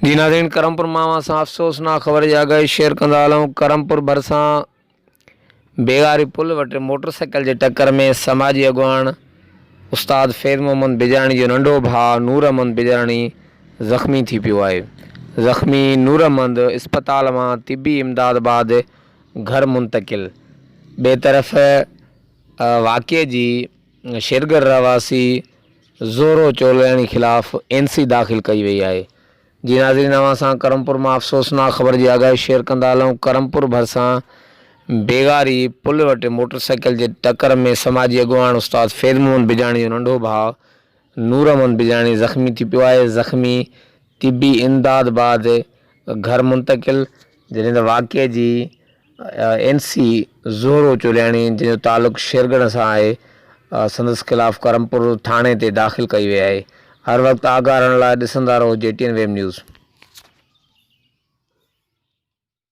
جي ناظرين ڪرمپور مان اوهان سان افسوسناڪ خبر جي آگاهي شيئر ڪندا هلون ڪرمپور ڀرسان بيگاري پل وٽ موٽر سائيڪل جي ٽڪر ۾ سماجي اڳواڻ استاد فيض محمد بجاڻي جو ننڍو ڀاء نور احمد بجاڻي زخمي ٿي پيو آهي زخمي نور احمد اسپتال مان طبي امداد بعد گهر منتقل ٻئي طرف واقعي جي شيرڳڙهه رهواسي زورو چولياڻي خلاف اين سي داخل ڪئي وئي آهي. جي ناظرين اوهان سان ڪرمپور مان افسوسناڪ خبر جي آگاهي شيئر ڪندا هلون ڪرمپور ڀرسان بيگاري پل وٽ موٽر سائيڪل جي ٽڪر ۾ سماجي اڳواڻ استاد فيض محمد بجاڻي جو ننڍو ڀاء نور احمد بجاڻي زخمي ٿي پيو آهي زخمي طبي امداد بعد گهر منتقل جڏهن ته واقعي جي اين سي زهرو چولياڻي جنهن جو تعلق شيرڳڙهه سان آهي سندس خلاف ڪرمپور ٿاڻي تي داخل ڪئي وئي آهي. هر وقت آگاهه رهڻ لاء ڏسندا رهو G T N web news.